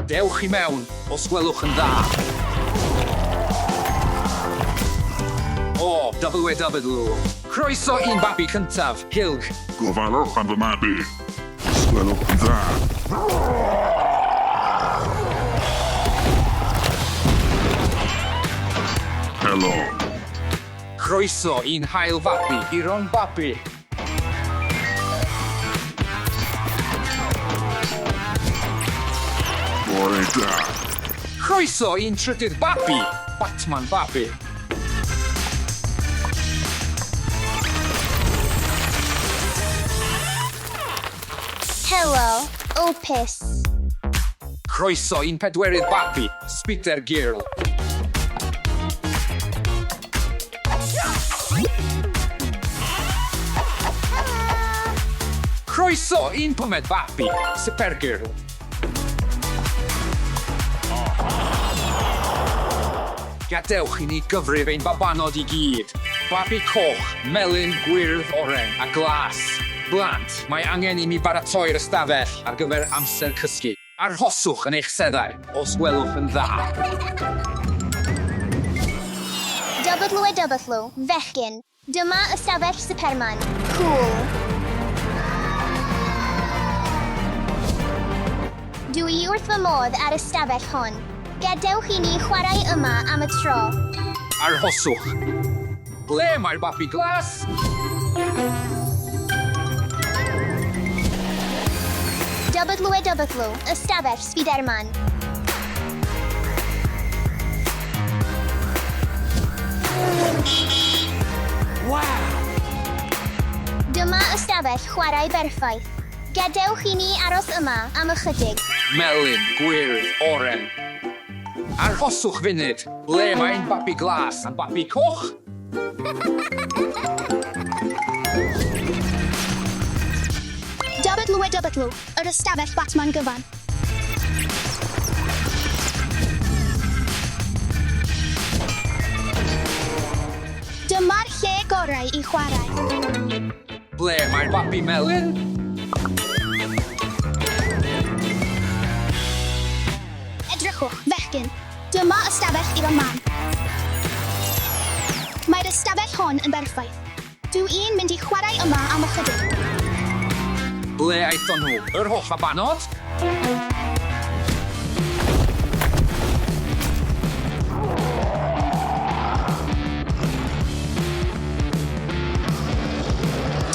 Dewch i mewn, os gwelwch yn dda. O, WW. Croeso i'n babi cyntaf, Hilg. Gofalwch am fy mabi, os gwelwch yn dda. Helo. Croeso i'n hail fabi, Iron Babi. Bore da. Croeso i'n trydydd babi, Batman Babi. Helo, Opus. Croeso i'n pedwerydd babi, Spider Girl. Croeso i'n pumed babi, Supergirl. Gadewch i ni gyfrif ein babanod i gyd. Babi coch, melyn, gwyrdd, oren a glas. Blant, mae angen i mi baratoi'r ystafell ar gyfer amser cysgu. Arhoswch yn eich seddau, os gwelwch yn dda. WW, fechgyn. Dyma ystafell Superman. Cŵl. Dw i wrth fy modd ar ystafell hon. Gadewch i ni chwarae yma am y tro. Arhoswch. Ble mae'r babi glas? WW, ystafell Spiderman. Dyma ystafell chwarae berffaith. Gadewch i ni aros yma am ychydig. Melyn, gwyrdd, oren. Arhoswch funud. Ble mae'n babi glas a'n babi coch? WW, yr ystafell Batman gyfan. Dyma'r lle gorau i chwarae. Ble mae'r babi melyn? Edrychwch, fechgyn. Dyma ystafell Iron Man. Mae'r ystafell hon yn berffaith. Dw i'n mynd i chwarae yma am ychydig. Ble aethon nhw? Yr holl fabanod?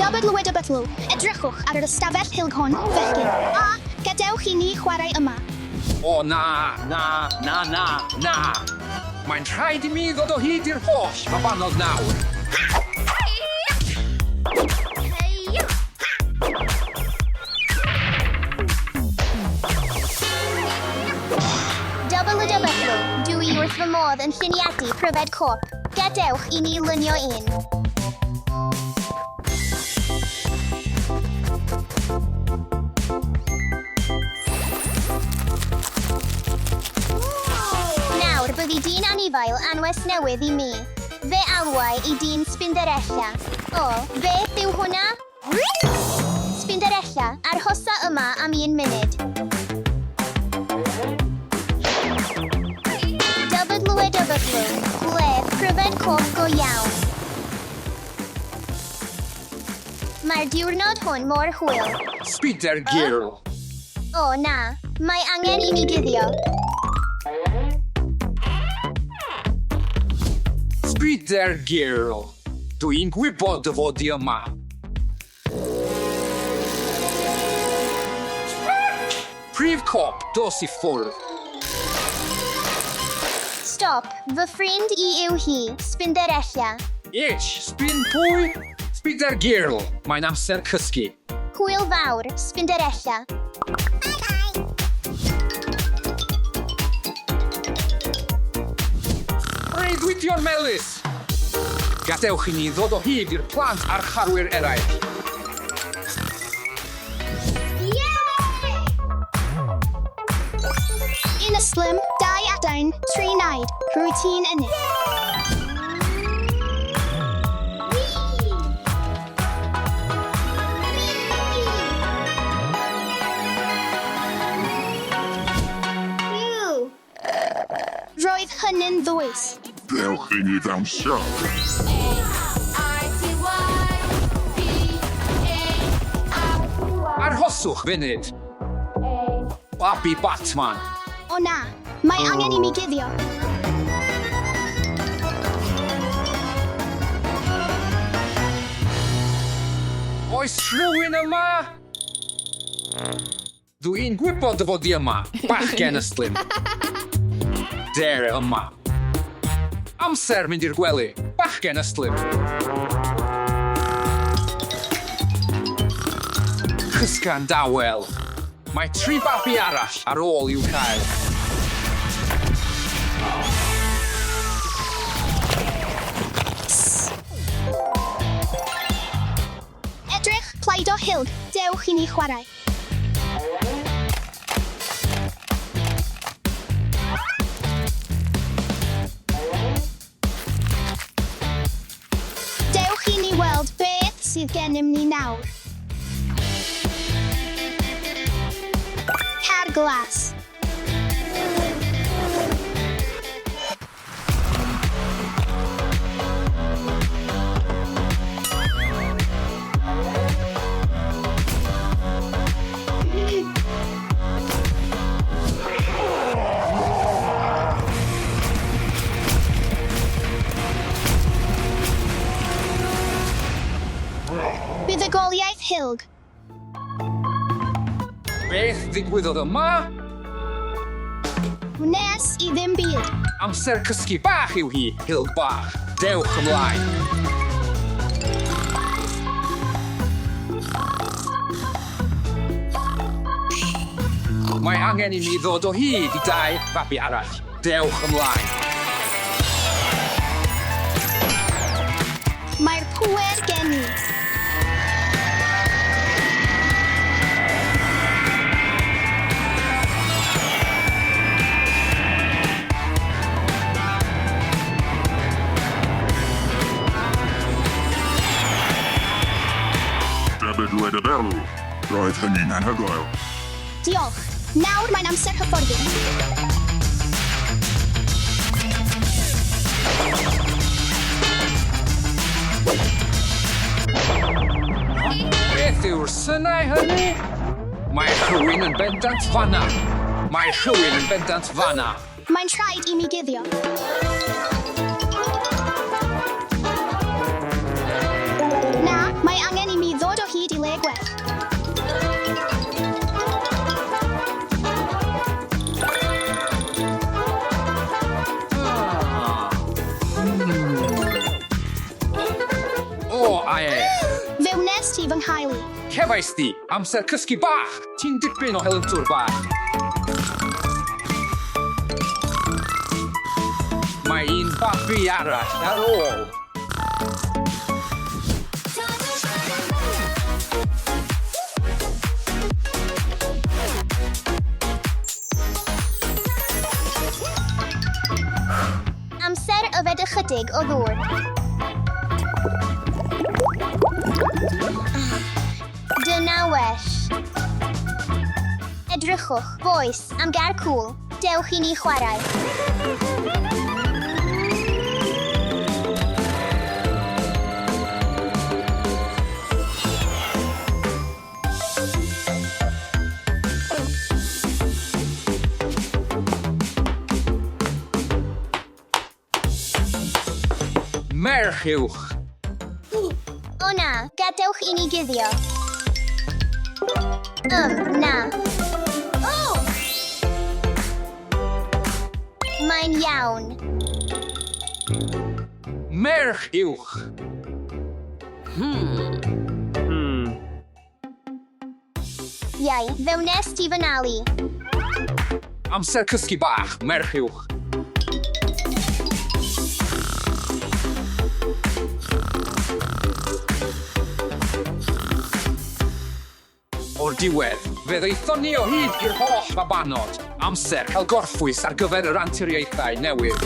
WW, edrychwch ar yr ystafell hylg hon, fechgyn. A, gadewch i ni chwarae yma. O na, na, na, na, na! Mae'n rhaid i mi ddod o hyd i'r holl fabanod nawr. WW, dw i wrth fy modd yn lluniadu pryfed cop. Gadewch i ni lunio un. Nawr byddi di'n anifail anwes newydd i mi. Fe alwai i di'n Spinderella. O, beth yw hwnna? Spinderella, arhosa yma am un munud. WW, gwledd pryfed coch go iawn. Mae'r diwrnod hwn mor hwyl. Spider Girl. O, na. Mae angen i mi guddio. Spider Girl. Dw i'n gwybod dy fod di yma. Prif cop, dos i ffwrdd. Stop. Fy ffrind i yw hi, Spinderella. Itch, spin pwy? Spider Girl. Mae'n amser cysgu. Hwyl fawr, Spinderella. Breuddwydion melys! Gadewch i ni ddod o hyd i'r plant a'r charwyr eraill. Un ystlum, dau adain, tri naid. Rwyt ti'n ennill. hynny'n ddwys. Dewch i ni ddawnsio. Arhoswch funud. Babi Batman. O na, mae angen i mi guddio. Oes rhywun yma? Dw i'n gwybod dy fod di yma, bachgen ystlum. Dere yma. Amser mynd i'r gwely, bachgen ystlum. Cysga'n dawel. Mae tri babi arall ar ôl i'w cael. Edrych, Plaido Hilg, dewch i ni chwarae. Dewch i ni weld beth sydd gennym ni nawr. Car glas. Buddugoliaeth Hilg. Beth ddigwyddodd yma? Wnes i ddim byd. Amser cysgu bach yw hi, Hilg bach. Dewch ymlaen. Mae angen i mi ddod o hyd i dau fabi arall. Dewch ymlaen. Mae'r pŵer gen i. David led y berl. Roedd hynny'n anhygoel. Diolch. Nawr mae'n amser hyfforddi. Beth yw'r synau hynny? Mae rhywun yn bendant fanna. Mae rhywun yn bendant fanna. Mae'n rhaid i mi guddio. Na, mae angen i mi ddod o hyd i le gwell. O, a e. Fe wnes ti fy nghael i. Cefais di, amser cysgu bach. Ti'n dipyn o helyntwr bach. Mae un babi arall ar ôl. Amser yfed ychydig o ddŵr. Dyna well. Edrychwch, bois, am gar cŵl. Dewch i ni chwarae. Merch uwch. O na, gadewch i ni guddio. Na. O! Mae'n iawn. Merch uwch. Iau, fe wnes ti fy nal i. Amser cysgu bach, merch uwch. O'r diwedd, fe ddaethon ni o hyd i'r holl fabanod. Amser cael gorffwys ar gyfer yr anturiaethau newydd.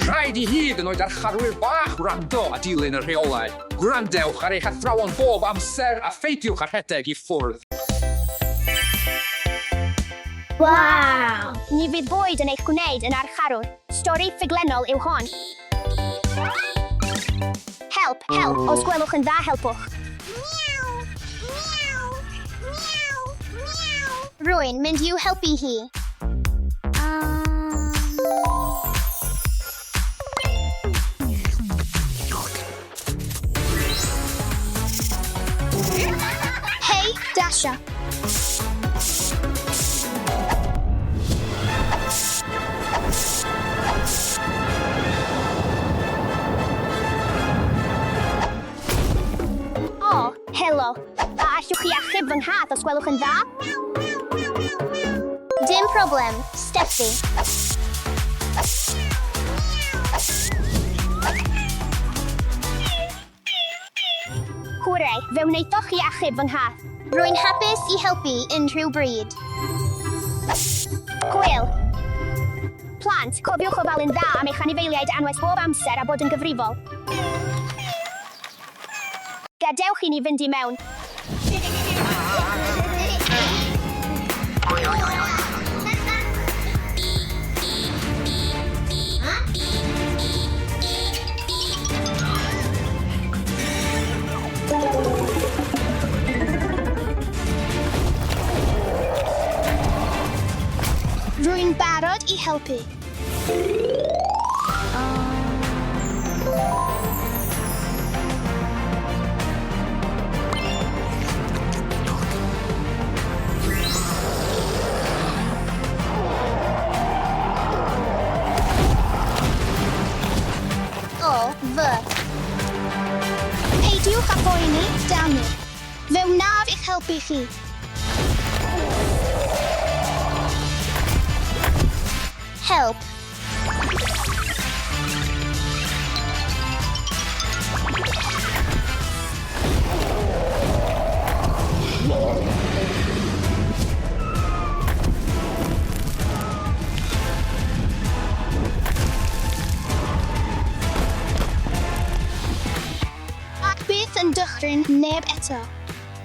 Rhaid i hyd yn oed archarwyr bach wrando a dilyn y rheolau. Gwrandewch ar eich athrawon bob amser a pheidiwch â rhedeg i ffwrdd. Wow! Ni fydd bwyd yn eich gwneud yn archarwr. Stori ffuglennol yw hon. Help, help, os gwelwch yn dda helpwch. Rwy'n mynd i'w helpu hi. Hei, Dasha. O, helo. A allwch chi achub fy nghath os gwelwch yn dda? Dim problem, Steffi. Hwre, fe wnaethoch chi achub fy nghath. Rwy'n hapus i helpu unrhyw bryd. Hwyl! Plant, cofiwch ofalu'n dda am eich anifeiliaid anwes bob amser a bod yn gyfrifol. Gadewch i ni fynd i mewn. Rwy'n barod i helpu. O, fy. Peidiwch â phoeni, Daniel. Fe wnaf i'ch helpu chi. Help. Ac byth yn dychryn neb eto.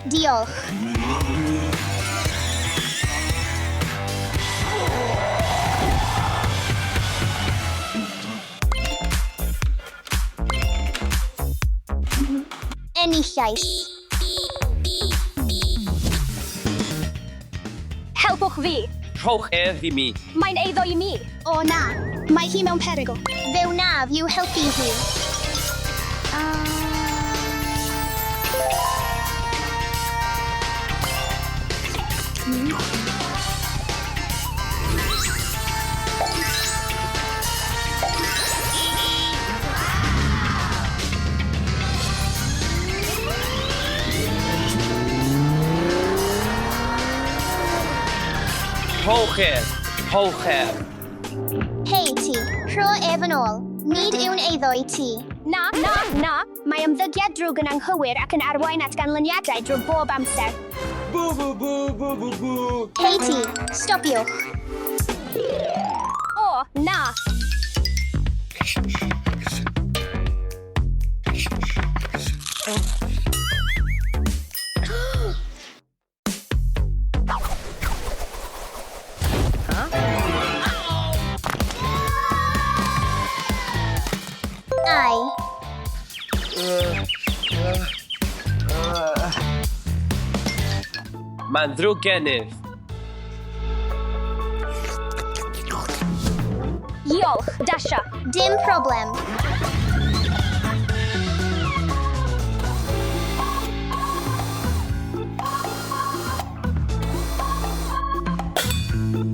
Diolch. Enillais. Helpwch fi! Rhowch ef i mi. Mae'n eiddo i mi! O na, mae hi mewn perygl. Fe wnaf i'w helpu hi. Rhowch ef! Rhowch ef! Hei ti, rho ef yn ôl. Nid yw'n eiddo i ti. Na, na, na! Mae ymddygiad drwg yn anghywir ac yn arwain at ganlyniadau drwg bob amser. Bw bw bw bw bw bw! Hei ti, stopiwch. O, na! Ai. Mae'n ddrwg gennyf. Diolch, Dasha. Dim problem.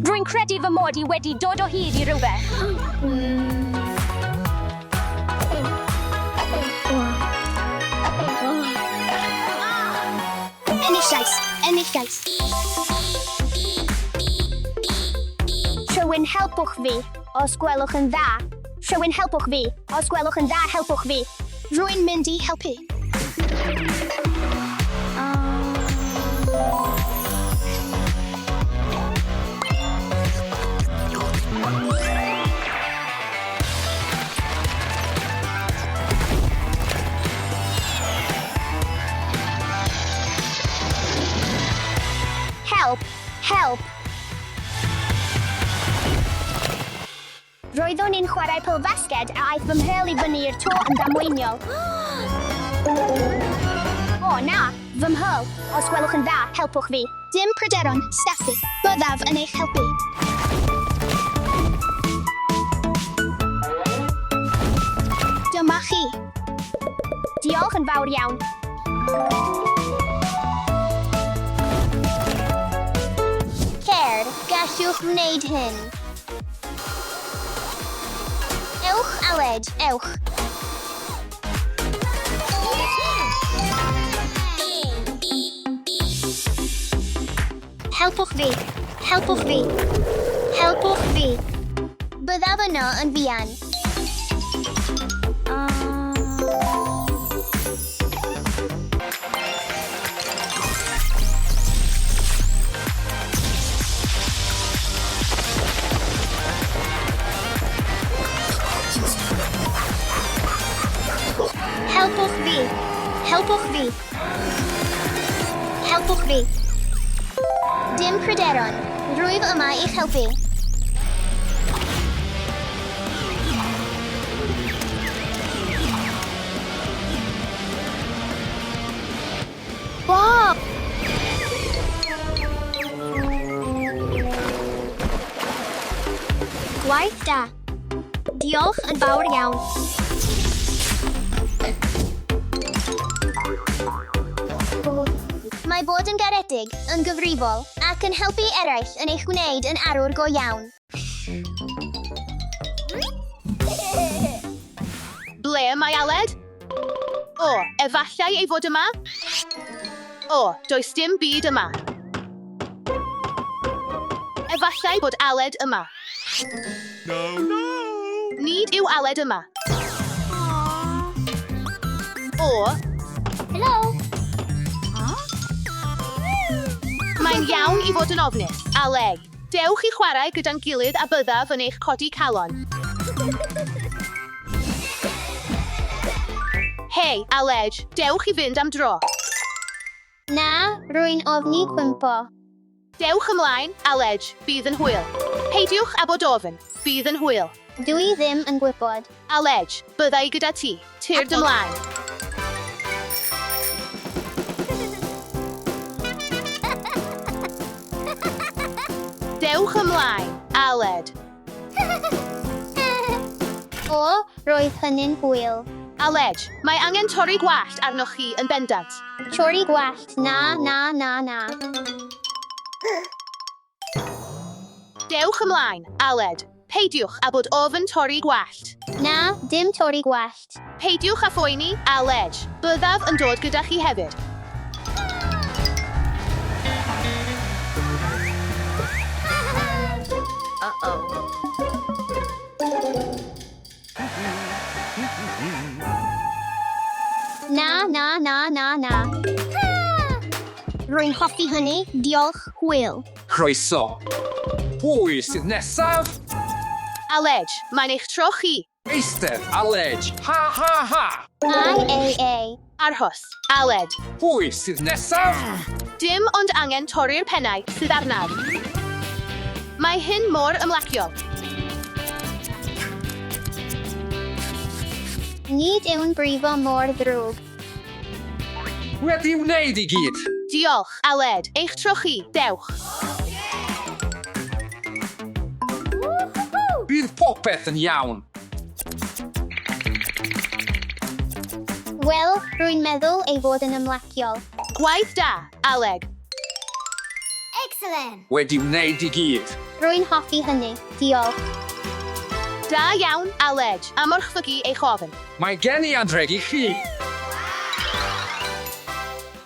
Rwy'n credu fy mod i wedi dod o hyd i rhywbeth. Enillais, enillais. Rhywun helpwch fi, os gwelwch yn dda. Rhywun helpwch fi, os gwelwch yn dda helpwch fi. Rwy'n mynd i helpu. Help! Help! Roeddwn i'n chwarae pêl-fasged a aeth fy mhêl i fyny i'r to yn ddamweiniol. O, na! Fy mhêl! Os gwelwch yn dda, helpwch fi. Dim pryderon, Steffi. Byddaf yn eich helpu. Dyma chi. Diolch yn fawr iawn. Cer, gallwch wneud hyn. Ewch, Aled, ewch. Helpwch fi. Helpwch fi. Helpwch fi. Byddaf yno yn fuan. Helpwch fi! Helpwch fi! Helpwch fi! Dim pryderon, rwyf yma i'ch helpu. Bob! Gwaith da. Diolch yn fawr iawn. Mae bod yn garedig, yn gyfrifol, ac yn helpu eraill yn eich gwneud yn arwr go iawn. Ble mae Aled? O, efallai ei fod yma? O, does dim byd yma. Efallai bod Aled yma. No, no! Nid yw Aled yma. O. Helo! Mae'n iawn i fod yn ofnus, Aled. Dewch i chwarae gyda'n gilydd a byddaf yn eich codi calon. Hei, Aled, dewch i fynd am dro. Na, rwy'n ofni cwympo. Dewch ymlaen, Aled, bydd yn hwyl. Peidiwch â bod ofn, bydd yn hwyl. Dw i ddim yn gwybod. Aled, bydda i gyda ti. Tyrd ymlaen. Dewch ymlaen, Aled. O, roedd hynny'n hwyl. Aled, mae angen torri gwallt arnoch chi yn bendant. Torri gwallt, na, na, na, na. Dewch ymlaen, Aled. Peidiwch â bod ofn torri gwallt. Na, dim torri gwallt. Peidiwch â phoeni, Aled. Byddaf yn dod gyda chi hefyd. Na, na, na, na, na. Rwy'n hoffi hynny. Diolch, hwyl. Croeso. Pwy sydd nesaf? Aled, mae'n eich tro chi. Eistedd, Aled. Ha, ha, ha. I, A, A. Arhos, Aled. Pwy sydd nesaf? Dim ond angen torri'r pennau sydd arnaf. Mae hyn mor ymlaciol. Nid yw'n brifo mor ddrwg. Wedi wneud i gyd. Diolch, Aled. Eich tro chi. Dewch. Bydd popeth yn iawn. Wel, rwy'n meddwl ei fod yn ymlaciol. Gwaith da, Aled. Excellent! Wedi wneud i gyd. Rwy'n hoffi hynny. Diolch. Da iawn, Aled. Am orchfygu eich ofn. Mae gen i anrheg i chi.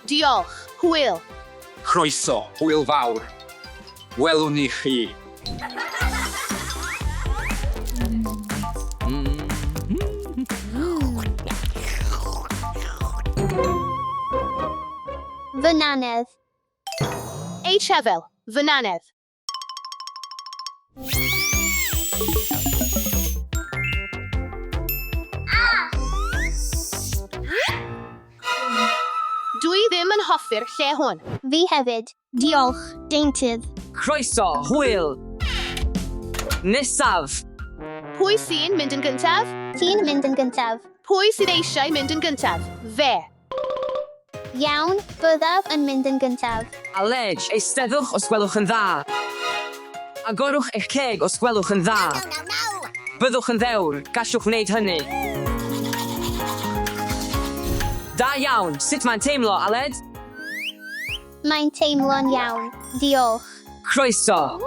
Diolch. Hwyl. Croeso, hwyl fawr. Welwn ni chi. Fy nannedd. Ei Chefel, fy nannedd. Dwi ddim yn hoffi'r lle hwn. Fi hefyd. Diolch, deintydd. Croeso, hwyl! Nesaf! Pwy sy'n mynd yn gyntaf? Ti'n mynd yn gyntaf. Pwy sydd eisiau mynd yn gyntaf? Fe. Iawn, byddaf yn mynd yn gyntaf. Aled, eisteddwch os gwelwch yn dda. Agorwch eich ceg os gwelwch yn dda. Byddwch yn ddewr, gallwch wneud hynny. Da iawn, sut mae'n teimlo, Aled? Mae'n teimlo'n iawn. Diolch. Croeso.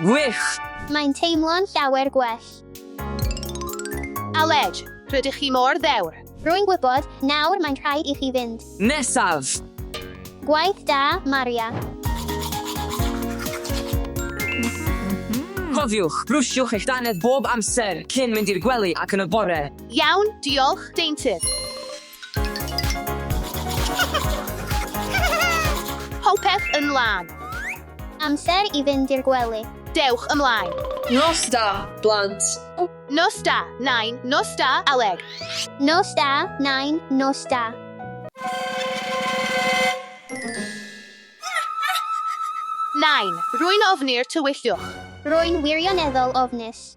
Gwych! Mae'n teimlo'n llawer gwell. Aled, rydych chi mor ddewr. Rwy'n gwybod, nawr mae'n rhaid i chi fynd. Nesaf! Gwaith da, Maria. Cofiwch, brwsiwch eich dannedd bob amser cyn mynd i'r gwely ac yn y bore. Iawn, diolch, deintydd. Popeth yn lân. Amser i fynd i'r gwely. Dewch ymlaen. Nos da, blant. Nos da, nain. Nos da, Aled. Nos da, nain, nos da. Nain, rwy'n ofni'r tywyllwch. Rwy'n wirioneddol ofnus.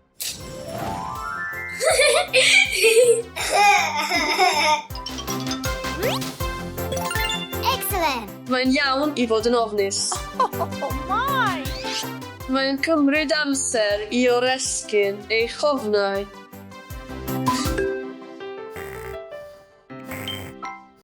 Excellent! Mae'n iawn i fod yn ofnus. Mae'n cymryd amser i oresgyn eich ofnau.